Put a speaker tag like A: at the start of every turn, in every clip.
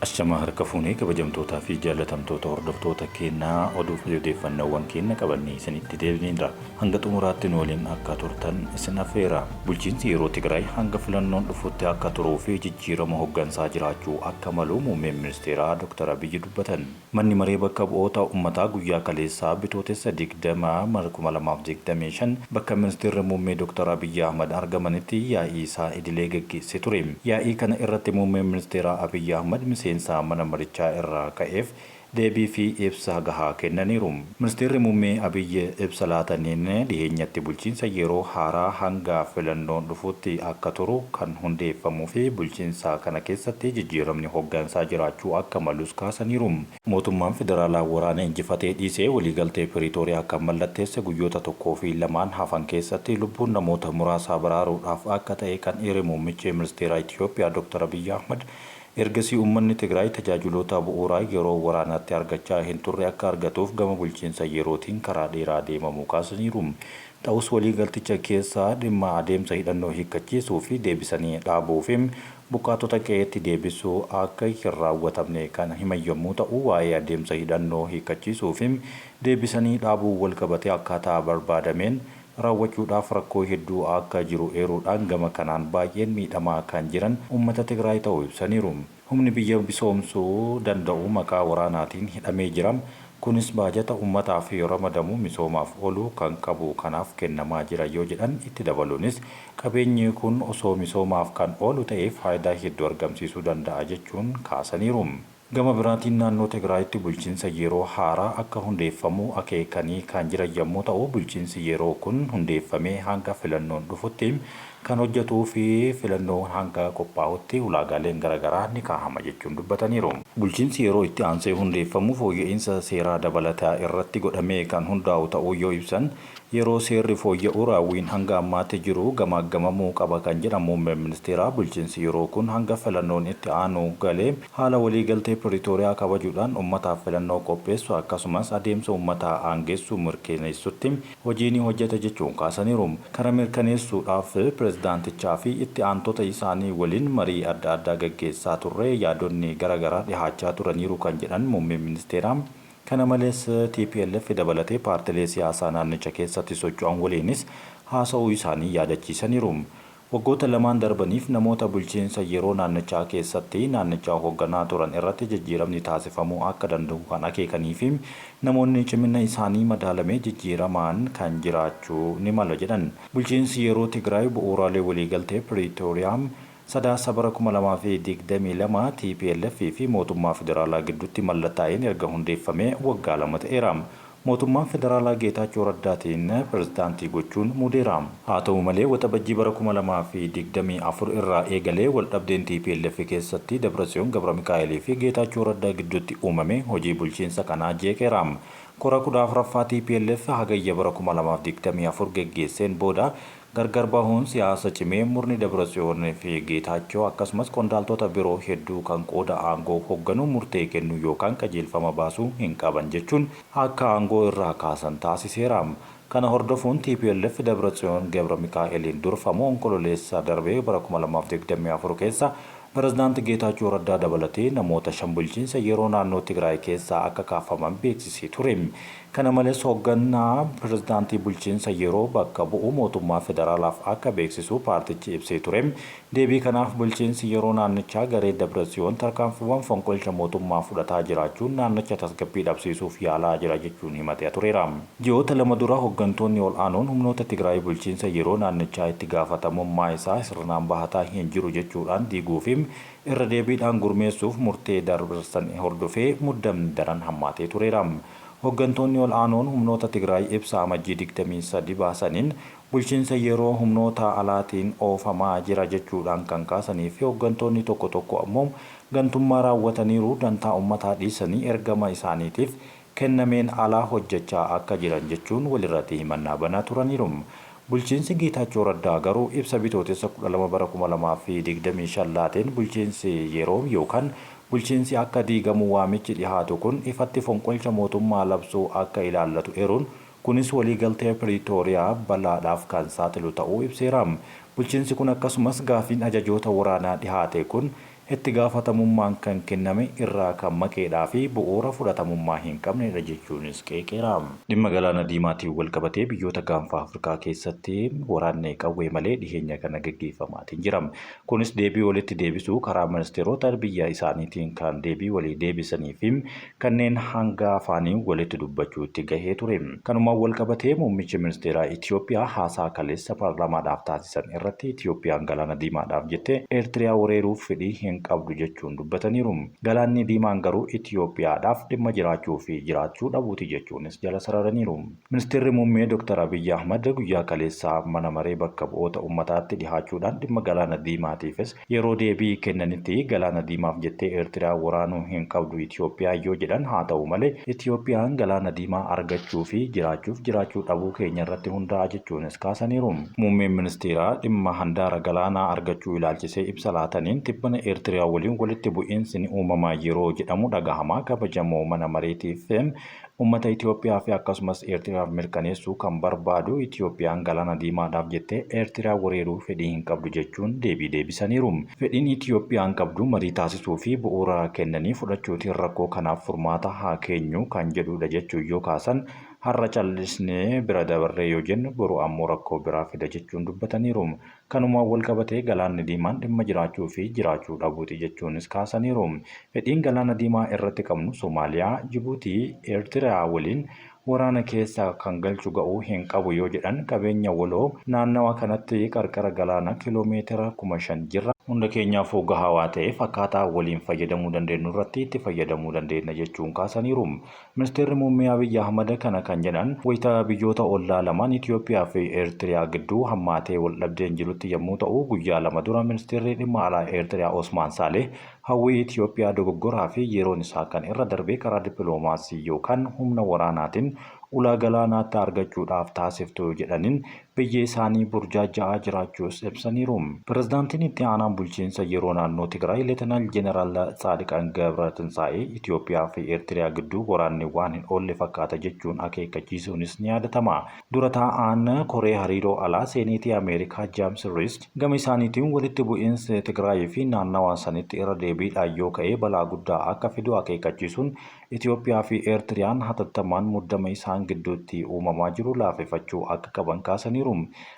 A: Ashamaa harka fuunee kabajamtootaa fi jaallatamtoota hordoftoota keenyaa oduu fi odeeffannoowwan keenya qabannee isinitti deebineerra. Hanga xumuraatti nu waliin akka turtan isin affeera. Bulchiinsi yeroo Tigraay hanga filannoon dhufutti akka turuu fi jijjiirama hoggansaa jiraachuu akka malu muummeen ministeeraa Dr. Abiyyi dubbatan. Manni maree bakka bu'oota uummataa guyyaa kaleessaa Bitootessa 20 2025 bakka ministeerri muummee Dr. Abiyyi Ahmad argamanitti yaa'ii isaa idilee gaggeessee ture. Yaa'ii kana irratti muummeen ministeeraa Abiyyi Ahmad miseensa mana marichaa irraa ka'eef deebii fi ibsa gahaa kennaniiru. Ministeerri muummee Abiyyi ibsa laataniin dhiheenyatti bulchiinsa yeroo haaraa hanga filannoon dhufutti akka turu kan hundeeffamuu fi bulchiinsa kana keessatti jijjiiramni hoggansaa jiraachuu akka malus kaasaniiru. Mootummaan federaalaa waraana injifatee dhiisee waliigaltee Piriitooriyaa kan mallatteesse guyyoota 1 fi 2n hafan keessatti lubbuun namoota muraasaa baraaruudhaaf akka ta'e kan eere muummichi ministeeraa Itiyoophiyaa Dr. Abiyyi Ahmad ergasii uummanni Tigraay tajaajiloota bu'uuraa yeroo waraanaatti argachaa hin turre akka argatuuf gama bulchiinsa yerootiin karaa dheeraa deemamuu kaasaniiru. Ta'us waliigalticha keessaa dhimma adeemsa hidhannoo hiikkachiisuu fi deebisanii dhaabuu fi buqqaatota qe'eetti deebisuu akka hin raawwatamne kan himan yommuu ta'u, waa'ee adeemsa hidhannoo hiikkachiisuu fi deebisanii dhaabuu walqabatee akkaataa barbaadameen raawwachuudhaaf rakkoo hedduu akka jiru eeruudhaan gama kanaan baay'een miidhamaa kan jiran uummata Tigraay ta'uu ibsaniiru. Humni biyya misoomsuu danda'u maqaa waraanaatiin hidhamee jira. Kunis baajata uummataaf ramadamu misoomaaf ooluu kan qabu kanaaf kennamaa jira yoo jedhan itti dabaluunis qabeenyi kun osoo misoomaaf kan oolu ta'ee faayidaa hedduu argamsiisuu danda'a jechuun kaasaniiru. Gama biraatiin naannoo Tigraayitti bulchiinsa yeroo haaraa akka hundeeffamu akeekanii kan jiran yommuu ta'u, bulchiinsi yeroo kun hundeeffamee hanga filannoon dhufutti kan hojjetuu fi filannoon hanga qophaa'utti ulaagaaleen garaagaraa ni kaahama jechuun dubbataniiru. Bulchiinsi yeroo itti aansee hundeeffamu fooyya'insa seeraa dabalataa irratti godhamee kan hundaa'u ta'uu yoo ibsan, yeroo seerri fooyya'u raawwiin hanga ammaatti jiru gamaaggamamuu qaba kan jedhan muummeen ministeeraa, bulchiinsi yeroo kun hanga filannoon itti aanu galee haala waliigaltee Piriitooriyaa kabajuudhaan uummataaf filannoo qopheessu akkasumas adeemsa uummataa aangeessuu mirkaneessutti hojii ni hojjeta jechuun kaasaniiru. Kana mirkaneessuudhaaf pirezidaantichaa fi itti aantota isaanii waliin marii adda addaa gaggeessaa turre, yaadonni garaagaraa dhihaachaa turaniiru kan jedhan muummeen ministeeraa, kana malees tplf dabalatee paartilee siyaasaa naannicha keessatti socho'an waliinis haasa'uu isaanii yaadachiisaniiru. Waggoota lamaan darbaniif namoota bulchiinsa yeroo naannichaa keessatti naannichaa hogganaa turan irratti jijjiiramni taasifamuu akka danda'u kan akeekanii fi namoonni cimina isaanii madaalamee jijjiiramaan kan jiraachuu ni mala jedhan. Bulchiinsi yeroo Tigraay bu'uuraalee waliigaltee Piriitooriyaa Sadaasa bara 2022 tplf fi mootummaa federaalaa gidduutti mallattaa'een erga hundeeffamee waggaa 2 ta'eera. Mootummaan federaalaa Geetaachoo Raddaatiin pirezidaantii gochuun muudeera. Haa ta'u malee Waxabajjii bara 2024 irraa eegalee waldhabdeen tplf keessatti Dabratsiyoon Gabramikaa'elii fi Geetaachoo Raddaa gidduutti uumame hojii bulchiinsa kanaa jeeqeera. Kora 14ffaa tplf Hagayya bara 2024 geggeesseen booda Gargar bahuun siyaasa cimee murni Dabratsiyoon fi Geetaachoo akkasumas qondaaltota biroo hedduu kan qooda aangoo hogganuu, murtee kennuu yookaan qajeelfama baasuu hin qaban jechuun akka aangoo irraa kaasan taasiseera. Kana hordofuun tplf Dabratsiyoon Gabramikaa'eliin durfamu Onkololeessa darbe bara 2024 keessa Pirezidaanti Geetaachoo Raddaa dabalatee namoota 5 bulchiinsa yeroo naannoo Tigraay keessaa akka kaafaman beeksisee ture. Kana malees hoggannaa pirezidaantii bulchiinsa yeroo bakka bu'u mootummaa federaalaaf akka beeksisu paartichi ibsee ture. Deebii kanaaf bulchiinsi yeroo naannichaa garee Dabratsiyoon tarkaanfiiwwan fonqolcha mootummaa fudhataa jiraachuun naannicha tasgabbii dhabsiisuuf yaalaa jira jechuun himatee tureera. Ji'oota lama dura hoggantoonni ol'aanoon humnoota Tigraay bulchiinsa yeroo naannichaa itti gaafatamummaa isaa sirnaan bahataa hin jiru jechuudhaan diiguu fi irra deebiidhaan gurmeessuuf murtee dabarsan hordofee muddamni daran hammaatee tureera. Hoggantoonni ol'aanoon humnoota Tigraay ibsa Amajjii 23 baasaniin bulchiinsa yeroo humnoota alaatiin oofamaa jira jechuudhaan kan kaasanii fi hoggantoonni tokko tokko ammoo gantummaa raawwataniiru, dantaa ummataa dhiisanii ergama isaaniitiif kennameen ala hojjechaa akka jiran jechuun walirratti himannaa banaa turaniiru. Bulchiinsi Geetaachoo Raddaa garuu ibsa Bitootessa 12 bara 2025 laateen bulchiinsi yeroo yookaan bulchiinsi akka diigamu waamichi dhihaatu kun ifatti fonqolcha mootummaa labsuu akka ilaallatu eeruun kunis waliigaltee Piriitooriyaa balaadhaaf kan saaxilu ta'uu ibseera. Bulchiinsi kun akkasumas gaafiin ajajoota waraanaa dhihaate kun itti gaafatamummaan kan kenname irraa kan maqeedhaa fi bu'uura fudhatamummaa hin qabnedha jechuunis qeeqeera. Dhimma Galaana Diimaatiin walqabatee biyyoota Gaanfa Afrikaa keessatti waraanni qawwee malee dhiheenya kana gaggeeffamaatiin jira. Kunis deebii walitti deebisuu karaa ministeerota biyya isaaniitiin kan deebii walii deebisanii fi kanneen hanga afaaniin walitti dubbachuutti gahee ture. Kanumaan walqabatee muummichi ministeeraa Itiyoophiyaa haasaa kaleessa paarlaamaadhaaf taasisan irratti Itiyoophiyaan Galaana Diimaadhaaf jettee Eertiriyaa wereeruuf fedhii hin qabdu jechuun dubbataniiru. Galaanni Diimaan garuu Itiyoophiyaadhaaf dhimma jiraachuu fi jiraachuu dhabuuti jechuunis jala sararaniiru. Ministeerri Muummee Dr. Abiyyi Ahmad guyyaa kaleessaa mana maree bakka bu'oota ummataatti dhihaachuudhaan dhimma Galaana Diimaatiifis yeroo deebii kennanitti Galaana Diimaaf jettee Eertiraa waraanuu hin qabdu Itiyoophiyaan yoo jedhan haa ta'u malee Itiyoophiyaan Galaana Diimaa argachuu fi jiraachuuf jiraachuu dhabuu keenya irratti hundaa'a jechuunis kaasaniiru. Muummeen Ministeeraa dhimma handaara galaanaa argachuu ilaalchisee ibsa laataniin tibbana Eertiriyaa waliin walitti bu'iinsi ni uumama yeroo jedhamu dhagahamaa kabajamoo mana mareetiif Ummata Itiyoophiyaa fi akkasumas Eertiriyaaf mirkaneessuu kan barbaadu Itiyoophiyaan Galaana Diimaadhaaf jettee Eertiriyaa wereeruu fedhii hin qabdu jechuun deebii deebisaniiru. Fedhiin Itiyoophiyaan qabdu marii taasisuu fi bu'uura kennanii fudhachuutiin rakkoo kanaaf furmaata haa keenyu kan jedhuudha jechuun yoo kaasan, har'a callisnee bira dabarree yoo jennu boru ammoo rakkoo biraa fida jechuun dubbataniiru. Kanumaan walqabatee Galaanni Diimaan dhimma jiraachuu fi jiraachuu dhabuuti jechuunis kaasaniiru. Fedhiin Galaana Diimaa irratti qabnu Somaaliyaa, Jibuutii, Eertiriyaa waliin waraana keessa kan galchu ga'uu hin qabu yoo jedhan qabeenya waloo naannawa kanatti qarqara galaana kiiloomeetira 5,000 jirra. Hunda keenyaafuu gahaa waa ta'eef akkaataa waliin fayyadamuu dandeenyurratti itti fayyadamuu dandeenya jechuun kaasaniiru. Ministeerri Muummee Abiy Ahmad kana kan jedhan wayita biyyoota ollaa lamaan Itiyoophiyaa fi Eertiriyaa gidduu hammaatee waldhabdeen jirutti yommuu ta'u, guyyaa lama dura Ministeerri Dhimma Alaa Eertiriyaa Osmaan Saaleh hawwii Itiyoophiyaa dogoggoraa fi yeroon isaa kan irra darbe karaa dippiloomaasii yookaan humna waraanaatiin ulaa galaanaatti argachuudhaaf taasiftu jedhaniin biyyi isaanii burjaaja'aa jiraachuus ibsaniiru. Pirezidaantiin Itti Aanaan Bulchiinsa Yeroo Naannoo Tigraay Leetanaal Jeneraal Tsaadiqaan Gabratinsaa'ee Itiyoophiyaa fi Eertiriyaa gidduu waraanni waan hin oolle fakkaata jechuun akeekkachiisuunis ni yaadatama. Dura taa'aan Koree Hariiroo Alaa Seeneetii Ameerikaa Jaams Riist gama isaaniitiin walitti bu'iinsi Tigraayii fi naannawaa sanitti irra deebiidhaan yoo ka'e balaa guddaa akka fidu akeekkachiisuun Itiyoophiyaa fi Eertiriyaan hatattamaan muddama isaan gidduutti uumamaa jiru laafifachuu akka qaban kaasaniiru.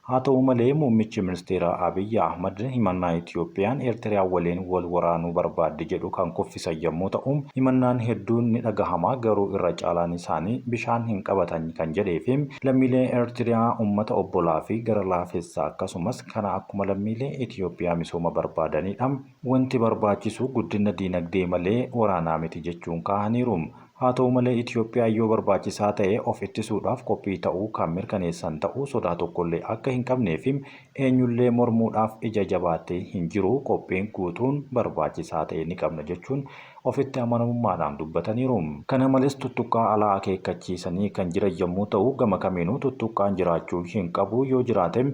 A: Haa ta'u malee Muummichi Ministeeraa Abiy Ahmad himannaa Itiyoophiyaan Eertiriyaa waliin wal waraanuu barbaaddi jedhu kan kuffisan yommuu ta'u, himannaan hedduun ni dhagahama garuu irra caalaan isaanii bishaan hin qabatan kan jedhee fi lammiilee Eertiriyaa ummata obbolaa fi gara laafessa akkasumas kana akkuma lammiilee Itiyoophiyaa misooma barbaadanidha. Wanti barbaachisu guddina diinagdee malee waraanaa miti jechuun kaahaniiru. Haa ta'u malee Itiyoophiyaan yoo barbaachisaa ta'e of ittisuudhaaf qophii ta'uu kan mirkaneessan ta'uu sodaa tokkollee akka hin qabnee fi eenyullee mormuudhaaf ija jabaattee hin jiru qophiin guutuun barbaachisaa ta'e ni qabna jechuun ofitti amanamummaadhaan dubbataniiru. Kana malees tuttuqqaa alaa akeekkachiisanii kan jiran yommuu ta'u gama kamiinuu tuttuqqaan jiraachuu hin qabu yoo jiraate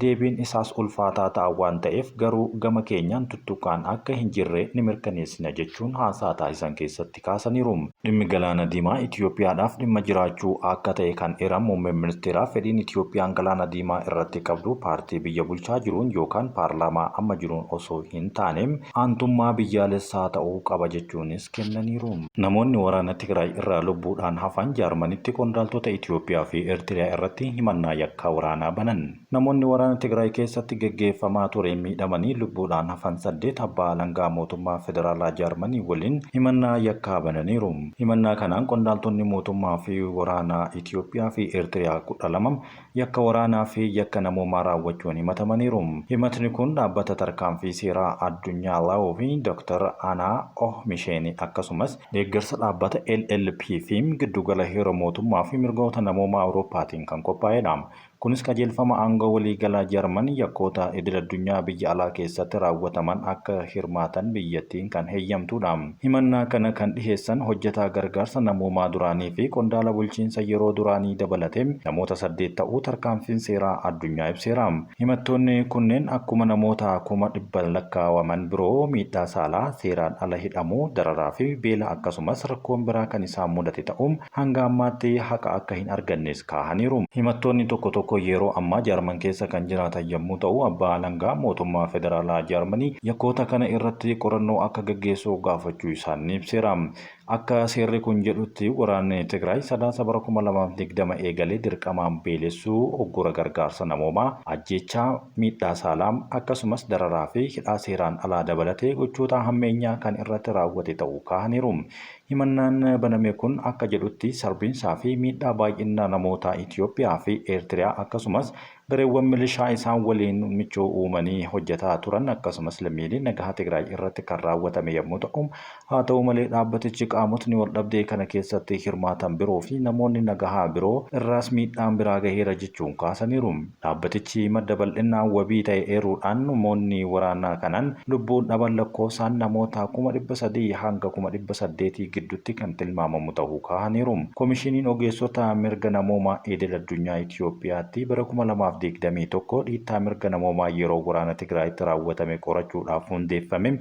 A: Deebiin isaas ulfaataa ta'a waan ta'eef garuu gama keenyaan tuttuqqaan akka hin jirre ni mirkaneessina jechuun haasaa taasisan keessatti kaasaniiru. Dhimmi Galaana Diimaa Itiyoophiyaadhaaf dhimma jiraachuu akka ta'e kan eeran Muummeen Ministeeraa fedhiin Itiyoophiyaan Galaana Diimaa irratti qabdu paartii biyya bulchaa jiruun yookaan paarlaamaa amma jiruun osoo hin taane aantummaa biyyaalessaa ta'uu qaba jechuunis kennaniiru. Namoonni waraana Tigraay irraa lubbuudhaan hafan Jaarmanitti qondaaltota Itiyoophiyaa fi Eertiriyaa irratti himannaa yakkaa waraanaa banan. Namoonni waraana Tigraay keessatti geggeeffamaa tureen miidhamanii lubbuudhaan hafan 8 abbaa alangaa mootummaa federaalaa Jaarmanii waliin himannaa yakkaa bananiiru. Himannaa kanaan qondaaltonni mootummaa fi waraanaa Itiyoophiyaa fi Eertiriyaa 12 yakka waraanaa fi yakka namoomaa raawwachuun himatamaniiru. Himatni kun dhaabbata tarkaanfii seeraa addunyaa Law fi Dr. Anaa Ohmisheeni akkasumas deeggarsa dhaabbata LLP fi giddugala heera mootummaa fi mirgoota namoomaa Awurooppaatiin kan qophaa'edha. Kunis qajeelfama aangoo waliigalaa Jarman yakkoota idil-addunyaa biyya alaa keessatti raawwataman akka hirmaatan biyyattiin kan heyyamtuudha. Himannaa kana kan dhiheessan hojjetaa gargaarsa namoomaa duraanii fi qondaala bulchiinsa yeroo duraanii dabalatee namoota 8 ta'uu tarkaanfiin seeraa addunyaa ibseera. Himattoonni kunneen akkuma namoota dhibban lakkaawaman biroo miidhaa saalaa, seeraan ala hidhamuu, dararaa fi beela akkasumas rakkoon biraa kan isaan mudate ta'uu hanga ammaatti haqa akka hin argannes kaahaniiru. Himattoonni tokko tokko tokko yeroo ammaa Jaarman keessa kan jiraatan yommuu ta'u, abbaa alangaa mootummaa federaalaa Jaarmanii yakkoota kana irratti qorannoo akka gaggeessu gaafachuu isaanii ibseera. Akka seerri kun jedhutti waraanni Tigraay Sadaasa bara 2020 eegalee dirqamaan beelessuu, uggura gargaarsa namoomaa, ajjeechaa, miidhaa saalaa, akkasumas dararaa fi hidhaa seeraan alaa dabalatee gochoota hammeenyaa kan irratti raawwate ta'uu kaahaniiru. Himannaan baname kun akka jedhutti sarbiinsaa fi miidhaa baay'ina namootaa Itoophiyaa fi Eertiriyaa akkasumas gareewwan milishaa isaan waliin michuu uumanii hojjetaa turan akkasumas lammiilee nagahaa Tigraay irratti kan raawwatame yommuu ta'u, haa ta'u malee dhaabbatichi qaamotni waldhabdee kana keessatti hirmaatan biroo fi namoonni nagahaa biroo irraas miidhaan biraa gaheera jechuun kaasaniiru. Dhaabbatichi madda bal'innaan wabii ta'e eeruudhaan namoonni waraana kanaan lubbuun dhaban lakkoofsaan namoota 300,000 hanga 800,000 gidduutti kan tilmaamamu ta'uu kaahaniiru. Komishiniin ogeessota mirga namoomaa idil addunyaa Itoophiyaatti bara 2021 dhiittaa mirga namoomaa yeroo waraana Tigraayitti raawwatame qorachuudhaaf hundeeffame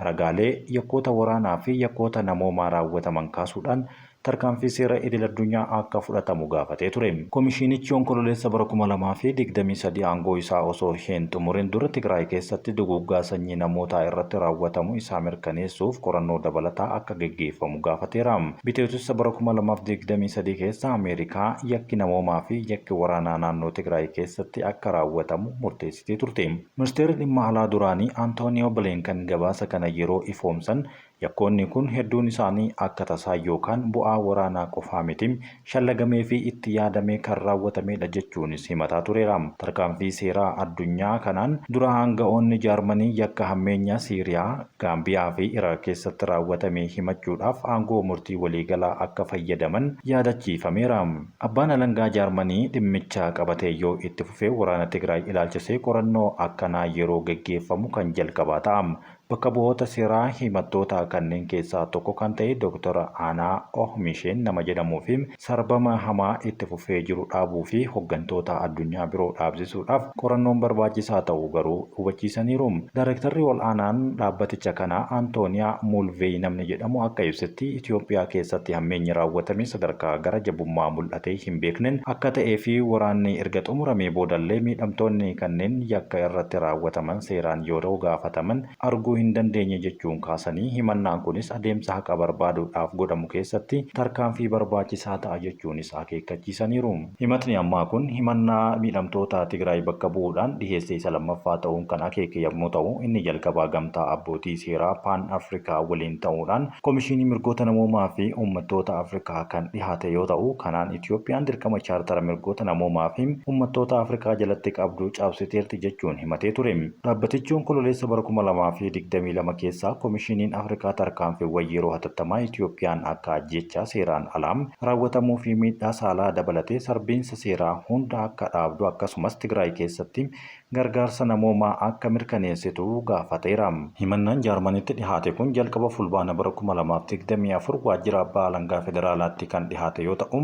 A: ragaalee yakkoota waraanaa fi yakkoota namoomaa raawwataman kaasuudhaan tarkaanfii seera idil addunyaa akka fudhatamu gaafatee ture. Komishinichi Onkololeessa bara 2023 aangoo isaa osoo hin xumurin dura Tigraay keessatti duguuggaa sanyii namootaa irratti raawwatamu isaa mirkaneessuuf qorannoo dabalataa akka geggeeffamu gaafateera. Bitootessa bara 2023 keessa Ameerikaa yakki namoomaa fi yakki waraanaa naannoo Tigraay keessatti akka raawwatamu murteessitee turte. Ministeerri dhimma alaa duraanii Antooniyoo Bilinkan gabaasa kana yeroo ifoomsan yakkoonni kun hedduun isaanii akka tasaa yookaan bu'aa waraanaa qofaa miti, shallagamee fi itti yaadamee kan raawwatamedha jechuunis himataa tureera. Tarkaanfii seeraa addunyaa kanaan dura aanga'oonni Jaarmanii yakka hammeenyaa Siiriyaa, Gaambiyaa fi Iraaq keessatti raawwatame himachuudhaaf aangoo murtii waliigalaa akka fayyadaman yaadachiifameera. Abbaan alangaa Jaarmanii dhimmicha qabatee yoo itti fufe waraana Tigraay ilaalchisee qorannoo akkanaa yeroo geggeeffamu kan jalqabaa ta'a. Bakka bu'oota seeraa himattoota kanneen keessaa tokko kan ta'e Dr. Aanaa Ohmisheen nama jedhamuu fi sarbama hamaa itti fufee jiru dhaabuu fi hoggantoota addunyaa biroo dhaabsisuudhaaf qorannoon barbaachisaa ta'uu garuu hubachiisaniiru. Daarektarri ol'aanaan dhaabbaticha kanaa Antooniyaa Muulveey namni jedhamu akka ibsetti Itoophiyaa keessatti hammeenyi raawwatame sadarkaa gara jabummaa mul'atee hin beeknen akka ta'ee fi waraanni erga xumuramee boodallee miidhamtoonni kanneen yakka irratti raawwataman seeraan yeroo gaafataman arguu hin dandeenye jechuun kaasanii himannaan kunis adeemsa haqa barbaaduudhaaf godhamu keessatti tarkaanfii barbaachisaa ta'a jechuunis akeekkachiisaniiru. Himatni ammaa kun himannaa miidhamtoota Tigraay bakka bu'uudhaan dhiheesse isa lammaffaa ta'uun kan akeeke yommuu ta'u, inni jalqabaa gamtaa abbootii seeraa Paan Afrikaa waliin ta'uudhaan Komishinii Mirgoota Namoomaa fi Uummattoota Afrikaa kan dhihaate yoo ta'u, kanaan Itoophiyaan dirqama chaartara mirgoota namoomaa fi uummattoota Afrikaa jalatti qabdu cabsiteerti jechuun himatee ture. Dhaabbatichi Onkololeessa bara 2022 keessa Komishiniin Afrikaa tarkaanfiiwwan yeroo hatattamaa Itoophiyaan akka ajjeechaa seeraan alaa raawwatamuu fi miidhaa saalaa dabalatee sarbiinsa seeraa hunda akka dhaabdu akkasumas Tigraay keessatti gargaarsa namoomaa akka mirkaneessitu gaafateera. Himannaan Jaarmanitti dhihaate kun jalqaba Fulbaana bara 2024 waajjira abbaa alangaa federaalaatti kan dhihaate yoo ta'u,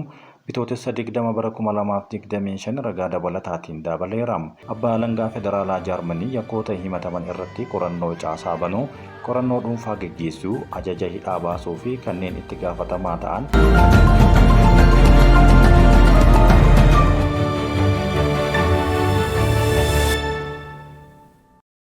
A: Bitootessa 20 bara 2025 ragaa dabalataatiin dabaleera. Abbaa alangaa federaalaa Jaarmanii yakkoota himataman irratti qorannoo caasaa banuu, qorannoo dhuunfaa geggeessuu, ajaja hidhaa baasuu fi kanneen itti gaafatamaa ta'an.